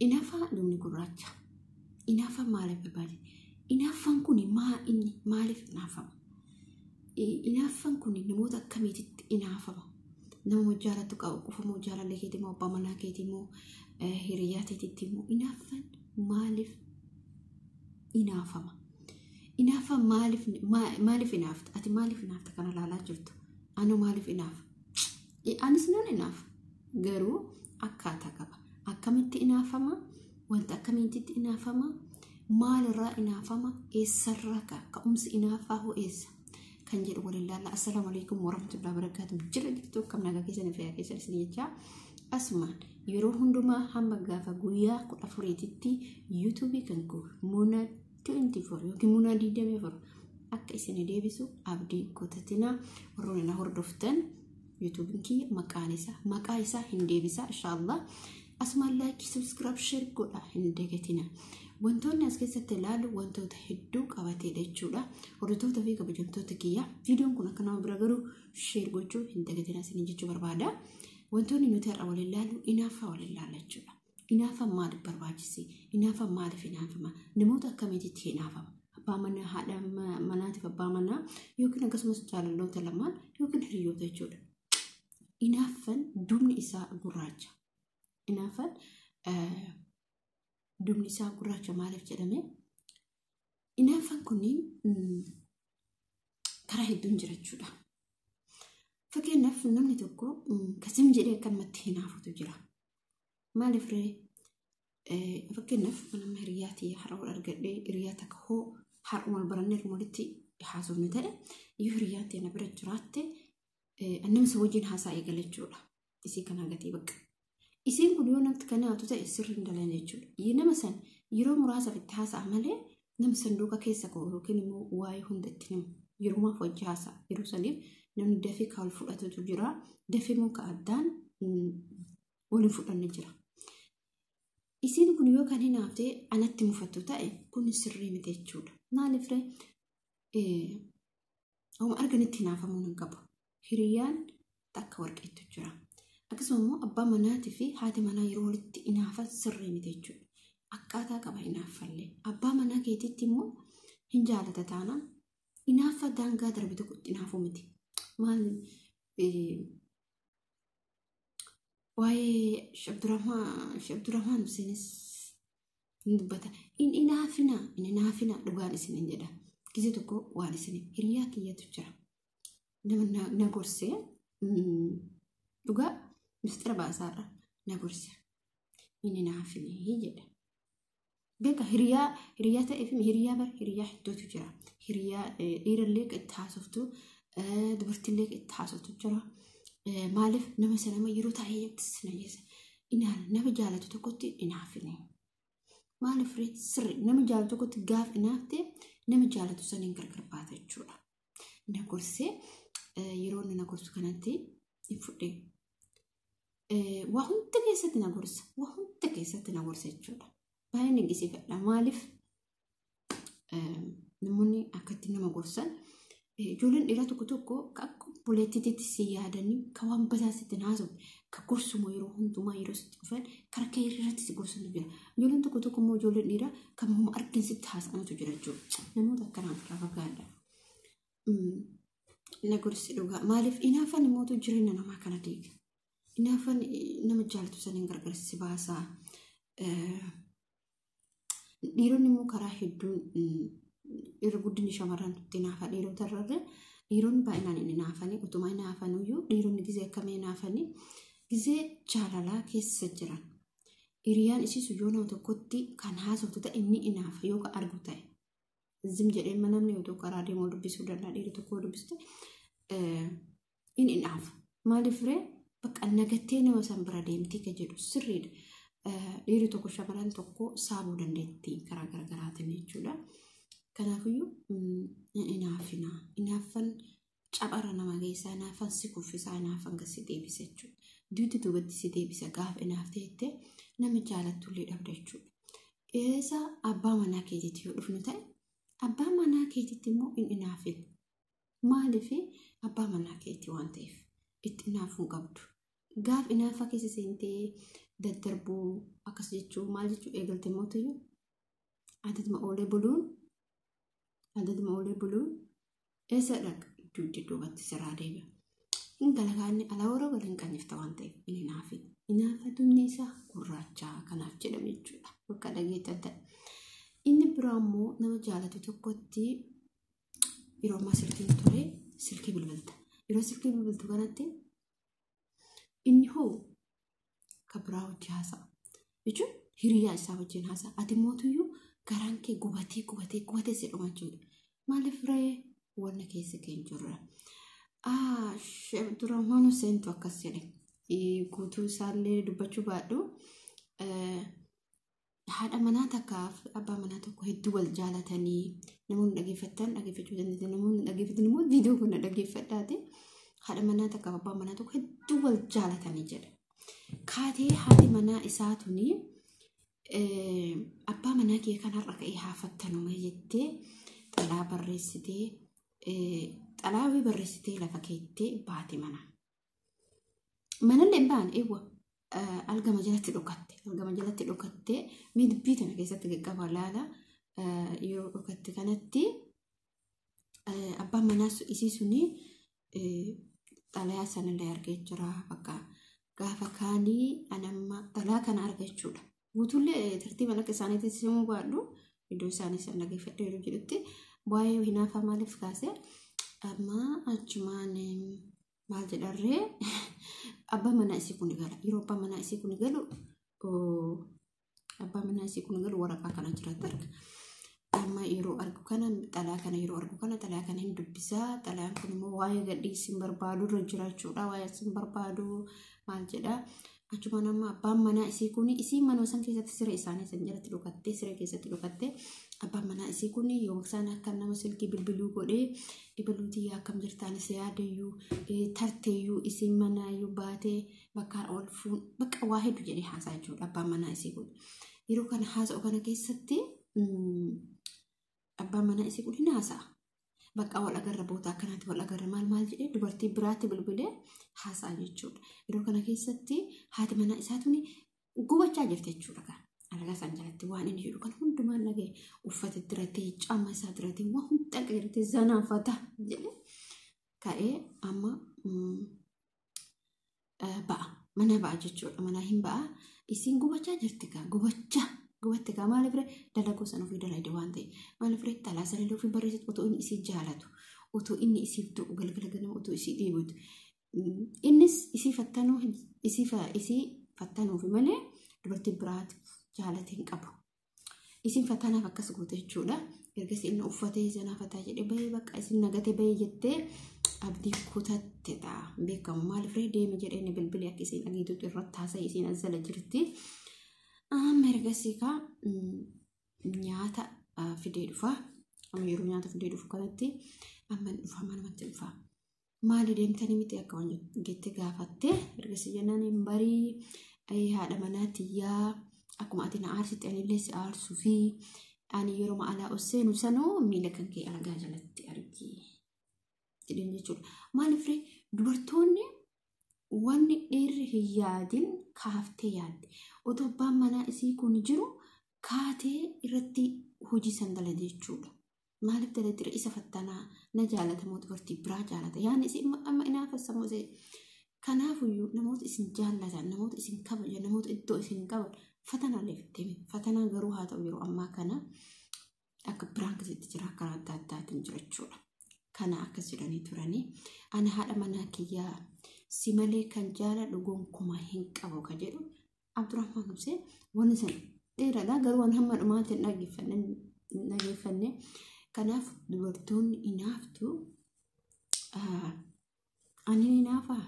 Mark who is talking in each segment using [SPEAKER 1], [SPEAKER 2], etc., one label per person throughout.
[SPEAKER 1] Inaaffaa lubni gurraacha. Inaaffaan maaliif barbaade? Inaaffaan kun maa inni maaliif inaafama? Inaaffaan kun namoota akkamiititti inaafama? Nama jaalatu qabu qofa moo jaalallee keetii moo abbaa manaa keetii moo hiriyaa keetiitti moo inaaffaan maaliif inaafama? Inaaffaan maaliif inaafta? Ati maaliif inaafta kana ilaalaa jirtu? Anoo maaliif inaafa? Anis nan inaafa. Garuu akkaataa qaba. Akkamitti inaafama? Wanta akkamitti inaafama? Maalirraa inaafama? Eessarraa ka'a? Ka'umsi inaafaa hoo eessa? Kan jedhu waliin ilaalla. Assalaamu alaikum warahmatullahi wabarakatuh. Jira jirtu akkam nagaa keessan fayyaa keessan isin jechaa. Asumaan yeroo hundumaa hamma gaafa guyyaa 14tti yuutuubii kan koo Muna 24 yookiin Muna 24 akka isin deebisu abdii kutatinaa. Warroonni na hordoftan yuutuubiin kiyya maqaa isaa hin deebisa inshaallah. Asumaan like, subscribe, share godha hin dagatina. Wantoonni as keessatti ilaalu wantoota hedduu qabateedha jechuudha. Hordoftoota fi kabajamtoota kiyya viidiyoon kun akka nama bira garuu share gochuu hin dagatina isin jechuu barbaada. Wantoonni nuti har'a waliin ilaallu inaaffaa waliin ilaalla jechuudha. Inaaffaan maaliif barbaachise? Inaaffaan maaliif inaafama? Namoota akkamiititti inaafama? Abbaa manaa, haadha manaatiif abbaa manaa yookiin akkasumas jaalalloota lamaan yookiin hiriyoota jechuudha. Inaaffaan dubni isaa gurraacha. Inaaffaan dubni isaa gurraacha maaliif jedhame? Inaaffaan kunniin karaa hedduun jira jechuudha. Fakkeenyaaf namni tokko kasim jedhee akkanumatti hinaafutu jira. Maaliif ree? Fakkeenyaaf nama hiriyaa tiyya har'a wal argadhee hiriyaa takka hoo har'a wal barannee walitti haasofne ta'e yoo hiriyaan tiyya na bira jiraatte nama isa wajjin haasaa eegala jechuudha. Isii kana gatii bakka. Isiin kun yoo namti kana haatu ta'e sirri hin dalan jechuudha. Nama san yeroo muraasaaf itti haasa'a malee nama sanduuqa keessa koo yookiin immoo waa'ee hunda itti himu. Yerumaaf wajji haasa'a. Yeroo saniif namni dafee ka wal fudhatutu jira. Dafee immoo ka addaan wal hin fudhanne jira. Isiin kun yoo kan hinaaftee anatti mufattu ta'e kun sirrii miti jechuudha. Maaliif ree? Homa arganitti hinaafamuun hin qabu. Hiriyaan takka warqeetu jira. Akkasuma immoo abbaa manaatii fi haati manaa yeroo walitti inaafan sirrii miti jechuudha. Akkaataa qaba hinaaffallee. Abbaa manaa keetiitti immoo hin jaalata taanaan inaaffa daangaa darbe tokkotti inaafuu miti. Maal waa'ee Abdurrahmaan Huseenis hin dubbata. In inaafina, in inaafina dhugaan isin hin jedha. Gizee tokko waan isin hiriyaa kiyyatu jira. Nama na gorsee dhugaa mistira baasaarra na gorse. Inni inaafini jedha. Beeka hiriyaa hiriyaa ta'eef hiriyaa bar hiriyaa hedduutu jira. Hiriyaa dhiirallee itti haasoftu dubartiillee itti haasoftu jira. Maaliif nama sana nama yeroo taa'ee sina jeessa. Nama jaalatu tokkotti inaafini. Maaliif sirri nama jaalatu tokkotti gaaf inaafte nama jaalatu saniin gargar baata jechuudha. Na gorsee yeroo inni na gorsu kanatti hin fudhee. Waa hunda keessatti na gorsa. Waa hunda keessatti na gorsa jechuudha. Baay'ee dinqisiifadha. Maaliif namoonni akkatti nama gorsan ijoolleen dhiiraa tokko tokko akka obboleettiitti si yaadanii kan waan badaa sitti hin haasofne kan gorsuma yeroo hundumaa yeroo sitti dhufan karaa kee irratti si gorsantu jira. Ijoolleen tokko tokko immoo ijoolleen dhiiraa kan homa argin sitti haasa'antu jira jechuudha. Namoota akkanaa irraa fagaadha. Na gorsi dhugaa. Maaliif inaafan immoo jireenya namaa kana diiga. Inaafan nama jaalatu saniin gargar si baasaa. Dhiironni immoo karaa hedduun irra guddinni shamarran itti inaafa dhiirota irra dhiironni baay'inaan hin inaafanii utuma inaafanuyyuu dhiironni gizee akkamii inaafanii gizee jaalalaa keessa jiran. Hiriyaan isiisu yoo nama tokkotti kan haasoftu ta'e inni inaafa yoo ka argu ta'e. Zim jedhee namni yoo tokko karaa deemu dubbisuu danda'a dhiirri tokko dubbiste inni inaafa. Maaliif ree bakka nagattee nama san bira deemtii ka jedhu sirriidha. Dhiirri tokko shamarran tokko saabuu dandeetti karaa garaagaraatiin jechuudha. Kanaafiyyuu inaafina. Inaaffan cabarra nama geessaa, inaaffan si kuffisaa, inaaffan gad si deebisa jechuudha. Duuti duubatti si deebisa gaafa inaaftee jettee nama jaalattullee dhabda jechuudha. Eessa abbaa manaa keetiitti yoo dhufnu ta'e abbaa manaa keetiitti immoo hin inaafin. Maaliif abbaa manaa keetii waan ta'eef itti inaafuu hin qabdu. Gaaf inaaffaa keessa seentee Daddarbuu akkas jechuu maal jechuu eegalte mootiyyuu adaduma oolee buluun adaduma oolee buluun eessa dhaqa dugda duubatti sirraa deebi'a. Hin galagaanni alaa warra wal hin qanyifta waan ta'eef inni naafi. Inaafatumni isaa gurraacha kanaaf jedhame jechuudha. Bakka dhageettan ta'e. Inni biraa immoo nama jaalatu tokkotti yeroo ammaa silkiin ture silkii bilbilta. Yeroo silkii bilbiltu kanatti inni hoo kan biraa wajjin haasa'a. Jechuun hiriyaa isaa wajjin haasa'a. Ati mootuyyuu garaan kee gubatee gubatee gubatee si dhuma jechuudha. Maaliif ree wanna keessa kee hin jirre. Abdurrahmaan Huseentu akkas jedhe. Guutuu isaallee dubbachuu baadhu. Haadha manaa takkaaf abbaa manaa tokko hedduu wal jaalatanii namoonni dhageeffattan dhageeffachuu dandeessan namoonni dhageeffatan immoo viidiyoo kun dhageeffadhaati. Haadha manaa takkaaf abbaa manaa tokko hedduu wal jaalatanii jedha. Kaatee haati manaa isaa tuni abbaa manaa kee kan har'a ka'ee haa fattanume jettee xalaa barreessitee xalaawii barreessitee lafa keettee baate mana. Manallee hin baane eewwa algama jalatti dhokatte algama jalatti dhokattee dubbii tana keessatti qaqqaba laala yeroo dhokatte kanatti abbaan manaa isii suni xalayaa sanallee argee jira bakka gaafa kaanii anamma xalayaa kana arga jechuudha. Guutuullee tartiiban akka isaaniitti simuu baadhu iddoo isaanii san dhageeffadhe yeroo jedhutti waa'ee hinaafaa maaliif kaase amma achumaan maal jedharree abbaa manaa isii kun gala. Yeroo abbaa manaa isii kun galu abbaa manaa isii kun galu waraqaa kana jiraatti arga. Amma yeroo argu kana xalayaa kana yeroo argu kana xalayaa kana hin dubbisaa. Xalayaan kun immoo waa'ee gadhii isin barbaadu irra jiraachuudha. Waa'ee isin barbaadu maal jedhaa. Achumaan amma abbaan manaa isii kun isii manuma san keessatti siree isaanii san jalatti dhokattee siree keessatti dhokattee abbaan manaa isii kun yoo isaan akka nama silkii bilbiluu godhee ibaluutii akkam jirtaan isa yaadayyuu tarteeyyuu isiin manaayyuu baatee bakka ol fuun bakka waa hedduu jedhee haasaa jechuudha abbaan manaa isii kun. Yeroo kana haasa'u kana keessatti abbaan manaa isii kun hin haasa'a. Bakka wal agarra boota akkanaatti wal agarra maal maal jedhee dubartii biraatti bilbilee haasa'a jechuudha. Yeroo kana keessatti haati manaa isaa tuni gubachaa jirti jechuudha. Alagaa isaan jalatti waan inni jedhu kan hundumaan dhagaye uffata diratee caama isaa diratee waan hunda qajeeltee zanaafata jedhee ka'ee amma ba'a. Mana ba'a jechuudha. Mana hin ba'a. Isiin gubachaa jirti kaa gubachaa. Gubatte kaa maaliif ree dalaguu sana ofii dalagde waan ta'e maaliif ree xalaa sana illee ofii barreessitu otoo inni isii jaalatu otoo inni isiif du'u galgala ganama otoo isii dhiibutu innis isii fattanuu isii fattanuufi malee dubartii biraati jaalate hin qabu. Isiin fattanaaf akkas goote jechuudha. Ergasii inni uffatee zanaafataa jedhee bahee bakka isiin nagatee bahee jettee abdii kutatte ta'a beekamu maaliif ree deeme jedhee inni bilbilee akka isiin dhageetutti irratti haasa'e isiin as jala jirti. Amma ergasii kaa nyaata fidee dhufa. Amma yeroo nyaata fidee dhufu kanatti amma dhufa manumatti dhufa. Maali deemtanii miti akka waan jettee gaafatte ergasii jennaan hin barii haadha manaa tiyyaa akkuma ati na aarsite anillee si aarsuu fi ani yeroo alaa ol seenu sanuu miila kan kee alagaa jalatti argi jedheen jechuudha. Maaliif ree dubartoonni wanni dhiirri hin yaadin kaaftee yaadde. Otoo abbaan manaa isii kun jiru kaatee irratti hojii san dalagde jechuudha. Maaliif dalagde isa fattanaa na jaalata moo dubartii biraa jaalata yaadni isii amma inaafa sammuu isii. Kanaafuyyuu namoota isin jaallatan namoota isin kabajan namoota iddoo isin qaban fatanaallee fittee fatanaa garuu haa ta'u yeroo ammaa kana akka biraan akkasitti jira karaa adda addaatiin jira jechuudha. Kana akkas jedhanii turanii ani haadha manaa kiyyaa si malee kan jaaladhu gonkumaa hin qabu ka jedhu Abdurrahmaan Hussein wanni san dheeraadha garuu waan hamma dhumaatti hin dhageeffanne. Kanaaf dubartoonni inaaftu ani inaafaa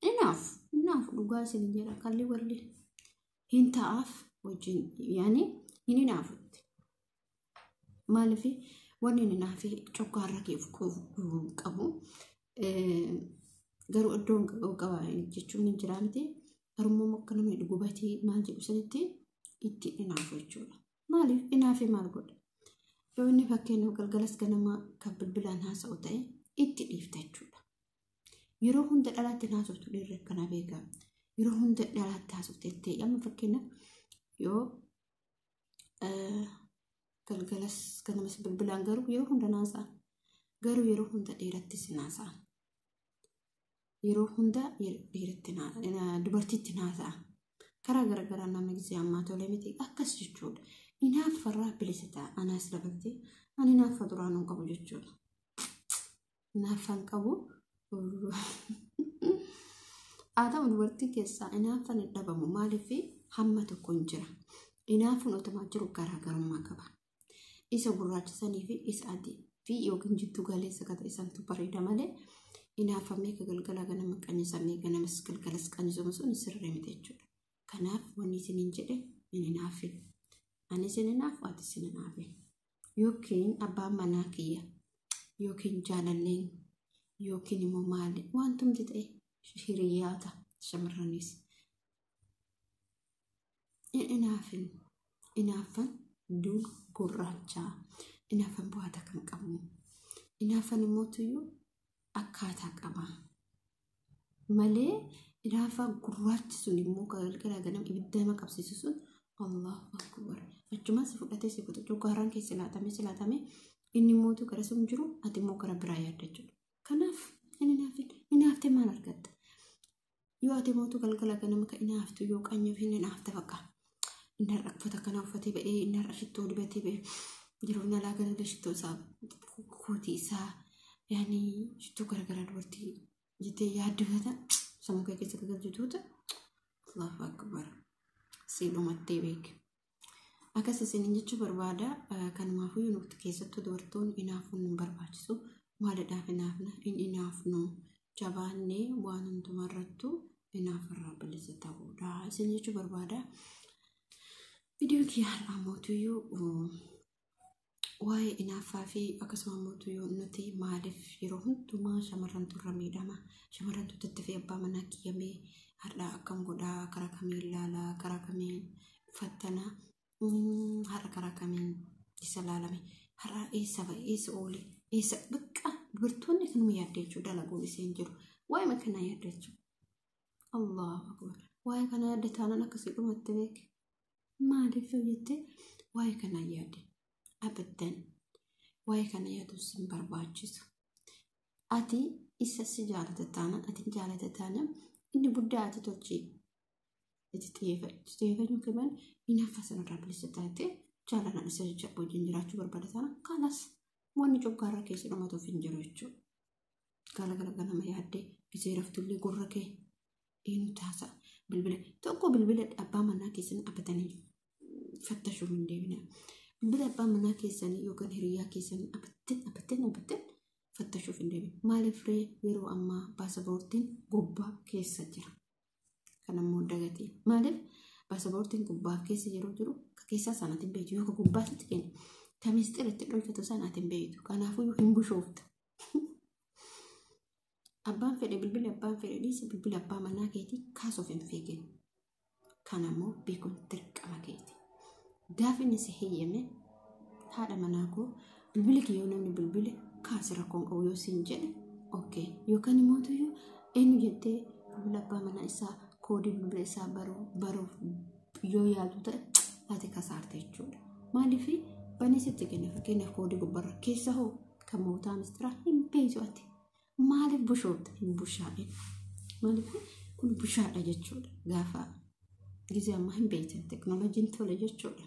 [SPEAKER 1] inaaf inaaf dhugaa isin jedha kalli walli hin ta'aaf wajjin yaani hin inaafutti. Maaliif wanni inni naafi coggaarra keef qabu garuu iddoon qaba jechuun hin jira miti. Garuu akka namni gubatee maal jedhu sanitti itti inaafu jechuudha. Maaliif inaafee maal godha? Yoo inni fakkeenyaaf galgalas ganama kan bilbilaan haasa'u ta'e itti dhiifta jechuudha. Yeroo hunda dhalaatti haasoftu dhiirri akkanaa beekaa. Yeroo hunda dhalaatti haasofteettee amma fakkeenyaaf yoo galgalas ganamas bilbilaan garuu yeroo hunda naasa'an. Garuu yeroo hunda dhiirattis naasa'an. Yeroo hunda dhiiratti dubartiitti naasa'an. Karaa garaagaraa namni gisee ammaa tolee miti akkas jechuudha. Inaaffarraa bilisa ta'a. Anaas dabaltee ani inaaffa duraan hin qabu jechuudha. Inaaffaan qabu. Haa ta'u dubartii keessaa inaaffaan hin dhabamu. Maaliif hamma tokko hin jira. Inaafuun otumaa jiru garaagarummaa qaba. Isa gurraacha sanii fi isa adii fi yookiin jiddu galeessa kan ta'e santu bareeda malee inaaffamee ka galgala ganama qanyisamee ganamas galgalas qanyisamu sun sirrii miti jechuudha. Kanaaf wanni isiniin jedhe hin inaaffin. Ani isin inaafu ati isin inaafin. Yookiin abbaan manaa kiyya yookiin jaalalleen yookiin immoo maali wantumti ta'e hiriyaata shamarranis. Hin inaafin. Inaaffan duun gurraachaa. Inaaffan bu'aata kan qabu. Inaaffan immoo tuyyuu akkaataa qaba. Malee inaaffaa gurraachi sun immoo galgala ganama ibidda nama qabsiisu sun Allahu akbar. Achumaan si fudhatee si kutu cuggaarraan keessa laatamee si laatamee inni immoo gara sun jiru ati immoo gara biraa yaadda jechuudha. Kanaaf hin inaafin. Inaaftee maal argatta? Yoo ati mootu galgala ganama kan inaaftu yoo qanyuuf hin inaafte fakkaata. Inni har'a uffata kana uffatee ba'ee inni har'a shittoo dibatee ba'ee yeroo inni alaa galuudha shittoo isaa kootii isaa yaani shittoo garaagaraa dubartii jettee yaaddu taata sammuu kee keessa gagalchitu taata Allahu akbar si dhumattee beek. Akkas isiniin jechuu barbaada kanumaafuu nuti keessattuu dubartoonni inaafuun nu barbaachisu maalidhaaf inaafna hin inaafnu jabaannee waan hundumarrattuu inaafarraa bilisa ta'uudha isin jechuu barbaada. Viidiyoon kiyya har'aa mootuyyuu waa'ee inaaffaa fi akkasuma mootuyyuu nuti maaliif yeroo hundumaa shamarrantu irra miidhama shamarrantu tattafee abbaa manaa kiyyamee har'a akkam godhaa karaa kamiin ilaalaa karaa kamiin uffattana har'a karaa kamiin isa laalame har'a eessa ba'e eessa oole eessa bakka dubartoonni kanuma yaadda jechuudha dalaguun isheen jiru waa'ee kanaa yaadda jechuudha. Allahu akbar waa'ee kana yaadda taanaan akkasii dhumatte beeke. Maaliif yoo jette waa'ee kanaa yaade abaddan waa'ee kana yaaduun sin barbaachisu. Ati isa si jaalata taanaan ati jaalata taanaan inni guddaa ati tolchee itti xiyyeeffachuu kennan hinaaffaa sanarraa bilisa taate jaalalaan isa jajjaboo wajjin jiraachuu barbaada taanaan kanas wanni coggaarraa keessa dhumatuuf hin jiru jechuudha. Galgala ganama yaaddee gisee raftullee gurra kee eenyu taasa bilbila tokko bilbila abbaa manaa keessanii dhaabbatanii fattashuu hin deebina. Bilbila abbaa manaa keessanii yookaan hiriyaa keessanii dhaabbattee dhaabbattee dhaabbattee fattashuuf hin deebine. Maaliif ree yeroo ammaa paasapoortiin gubbaa keessa jira. Kan ammoo dagatiin. Maaliif paasapoortiin gubbaa keessa yeroo jiru ka keessaa sanaatiin beektu yookaan gubbaatti kennu. Ka misxira itti dhoofatu sanaatiin beektu. Kanaafuu hin bushoofta. Abbaan fedhe bilbila abbaan fedhe dhiise bilbila abbaa manaa keetii kaasuuf hin fiigin. Kan ammoo beekuun dirqama keeti. Gaafa inni si heeyyame haadha manaa koo bilbila kee yoo namni bilbile kaasi rakkoon qabu yoo siin jedhe okay yookaan immoo tuyyuu eenyu jettee bilbila abbaa manaa isaa koodii bilbila isaa baruuf yoo yaaltu ta'e ati kasaarte jechuudha. Maaliif banee sitti kenna fakkeenyaaf koodii gubbarra keessa hoo kan mootaa mistiraa hin beektu ati. Maaliif bushoofta hin bushaa'in? Maaliif kun bushaadha jechuudha gaafa gisee ammaa hin beektan teknooloojiin tole jechuudha.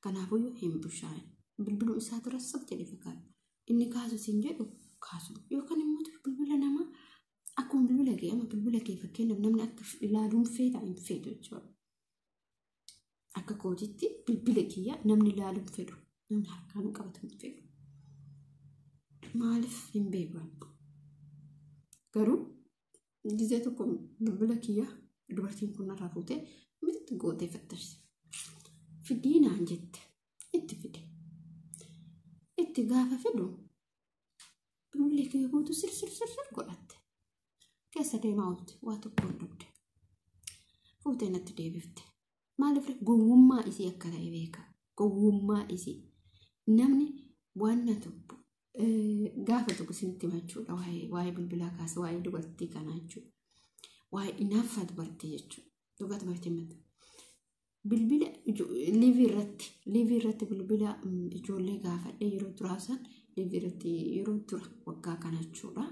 [SPEAKER 1] Kanaafuyyuu hin bushaa'in. Bilbiluu isaa dura sab jedhee fakkaata. Inni kaasu siin jedhu kaasu yookaan immoo bilbila namaa akkuma bilbila kee amma bilbila kee fakkeenyaaf namni akka ilaaluun feeta hin feetu jechuudha. Akka kootitti bilbila kiyya namni ilaaluun fedhu namni harkaan qabatu hin fedhu. Maaliif hin beeku? Garuu gisee tokko bilbila kiyya dubartiin kun narraa fuutee mititti gootee fattashte. Fidii naan jette itti fide. Itti gaafa fidu bilbilli kiyya guutuu sir sir sir sir godhatte. Keessa deemaa oolte waa tokko hin dhabde. Fuutee natti deebifte. Maaliif gowwummaa isii akka ta'e beeka. Gowwummaa isii. Namni waan na tokko gaafa tokko isinitti himachuudha waa'ee bilbilaa kaasa waa'ee dubartii kanaa jechuudha. Waa'ee inaaffaa dubartii jechuudha. Dhugaa dubartii mata. Bilbila liivii irratti bilbila ijoollee gaafadhee yeroo duraa san liivii irratti yeroo dura waggaa kana jechuudha.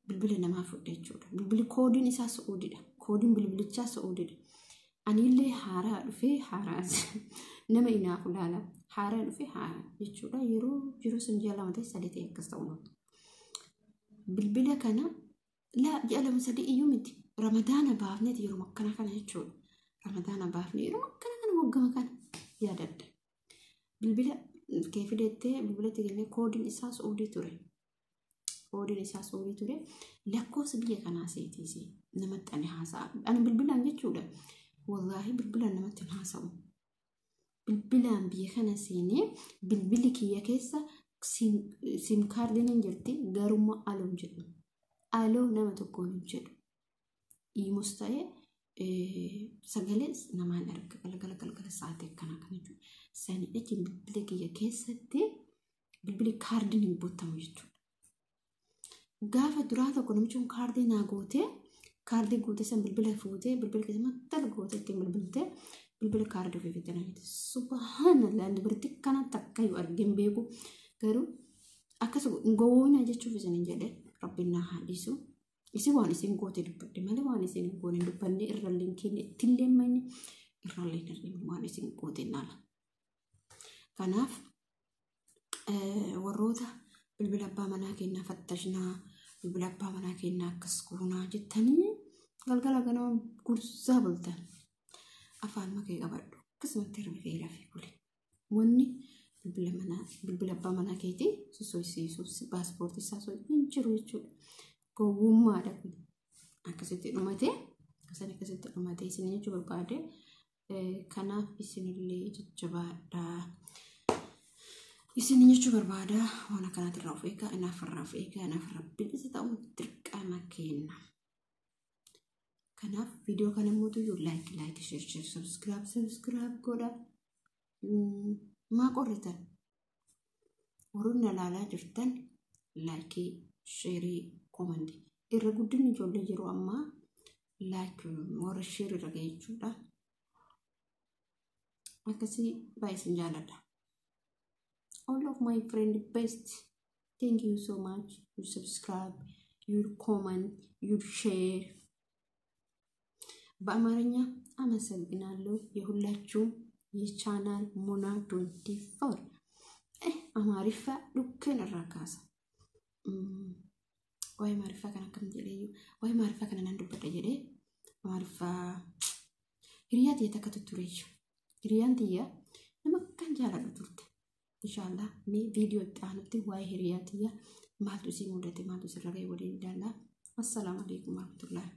[SPEAKER 1] Bilbila namaa fudhe jechuudha. Bilbilli koodiin isaa Su'uudidha. Koodiin bilbilichaa Su'uudidha. Anillee haaraa dhufee, haaraa nama inaafu laala. Haaraa dhufee haaraa jechuudha. Yeroo jiru sun ji'a 2 ta'e 3 ta'e akkas ta'u. Bilbila kana laa ji'a 2 3 iyyuu miti. Ramadaana baafneeti yeroo akkana kana jechuudha. Ramadaana baafnee yeroo akkana kana waggama kana yaadadha. Bilbila kee fidettee bilbilatti kennee koodiin isaa Su'uudii ture. Koodiin isaa Su'uudii ture. Lakkoofsa biyya kanaa seetiisi namatti ani haasa'a. Ani bilbilaan jechuudha. Wallaahi, bilbilaan namatti hin haasa'u. Bilbilaan biyya kana seenee bilbilli kiyya keessa SIM kaardiin hin jirti, garummaa aloo hin jedhu. Aloo nama tokkoon hin jedhu. Iimus ta'ee sagalee namaan erga galgala galgala sa'aatii akkanaa kana jechuudha. Sanii achi bilbila kiyya keessatti bilbilli kaardiin hin guutamu jechuudha. Gaafa duraa tokko namichi kun kaardii naa guutee, kaardii guutee san bilbila fuutee bilbila keessa maxxana gootee ittiin bilbiltee bilbila kaardii ofii fittee nagite. Subhaanallah, dubartii kana takka yoo argeen beeku, garuu akkas gowwoomina jechuuf isin hin jedhe, rabbiin naa haa dhiisu. Isin waan isin goote dubbadhe malee waan isin hin goone hin dubbanne, irrallee hin kenne, ittillee manni irrallee hin hir'ifne, waan isin goote nala. Kanaaf warroota bilbila abbaa manaa kennaa fattashnaa, bilbila abbaa manaa kennaa akkas goonaa jettanii galgala ganama gursaa bultan. Afaan makee qabadhu, akkasumatti hirriba rafii buli. Wanni bilbila manaa, bilbila abbaa manaa keetii sosochisiisuuf paaspoortii isaa hin jiru jechuudha. Gowwummaadha kun. Akkasitti dhumatee, akkasan akkasitti dhumatee isin jechuu barbaade. Kanaaf isinillee jajjabaadhaa. Isin jechuu barbaada, waan akkanaatirraa of eegaa, inaafarraa of eegaa, inaafarraa bilisa ta'uun dirqama kenna. Kanaaf viidiyoo kana immoo like like, share share, subscribe subscribe godha. Maa qorritan? Warroonni ilaalaa jirtan like, share, comment. Irra guddinni ijoollee yeroo ammaa like warra share irra ga'e jechuudha. Akkasii baay'ee isin jaalladha. All of my friend best. Thank you so much. You subscribe, you comment, you share. በአማርኛ አመሰግናለሁ። የሁላችሁም የቻናል ሙና 24 Amaariffa dhukkeen irraa kaasa. Waa'ee Amaariffaa kana akkam jedhee, waa'ee Amaariffaa kana nan dubbadha jedhee, Amaariffaa hiriyaa tiyya takka tuttureeyyu. Hiriyaan tiyya nama akkan jaaladhu turte. Inshaallah, mee viidiyoo itti aanutti waa'ee hiriyaa tiyya maaltu isii mudate, maaltu isirra ga'e waliin ilaalla. Assalaamu alaikum warahmatullahi.